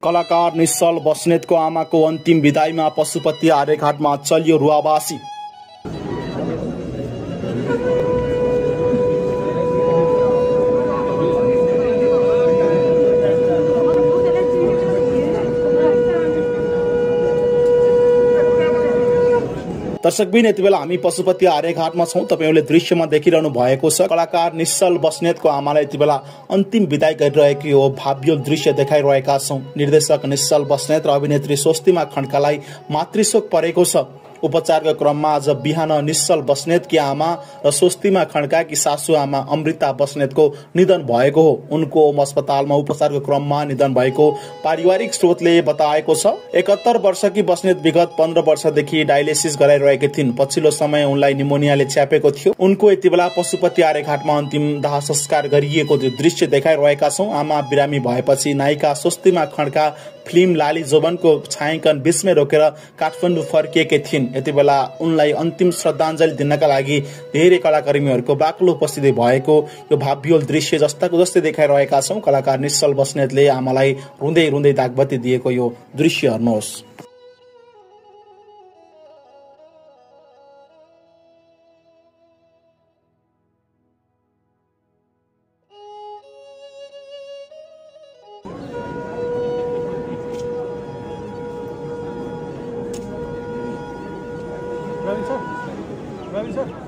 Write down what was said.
कलाकार निश्चल बस्नेतको आमाको अन्तिम विदाईमा पशुपति आर्यघाटमा चल्यो रुवाबासी। दर्शकबिन यति बेला हामी पशुपति आर्यघाटमा छौं। तपाईहरुले दृश्यमा देखिरहनु भएको छ कलाकार निश्चल बस्नेतको आमालाई यति बेला अन्तिम विदाई गरिरहेको यो भाव्य दृश्य देखाइरहेका छौं। निर्देशक निश्चल बस्नेत र अभिनेत्री स्वस्तिमा खड्कालाई मातृशोक परेको छ। उपचारका क्रममा आज बिहान निश्चल बस्नेतकी आमा र स्वस्तिमा खड्काकी सासू आमा अमृता बस्नेतको निधन भएको हो। उनको अस्पतालमा उपचारको क्रममा निधन भएको पारिवारिक स्रोतले बताएको छ। 71 वर्षकी बस्नेत विगत 15 वर्षदेखि डायलिसिस गराइरहेकी थिइन्। पछिल्लो समय उनलाई निमोनियाले च्यापेको थियो। उनको यति बेला पशुपति आर्यघाटमा अन्तिम दाह संस्कार गरिएको दृश्य देखाइरहेका छौं। आमा बिरामी भएपछि नायिका स्वस्तिमा खड्का फिल्म लाली जोबनको छायाङ्कन बीचमै रोकेर काठमाडौँ फर्किएकी थिइन्। यति बेला उनलाई अन्तिम श्रद्धाञ्जली दिनका लागि धेरै कलाकर्मीहरूको बाक्लो उपस्थिति भएको यो भाव्य दृश्य जस्ताको जस्तै देखाइरहेका छौं। कलाकार निश्चल बस्नेतले आमालाई रुँदै रुँदै दागबत्ती दिएको यो दृश्य हेर्नुहोस्। Ravi sir.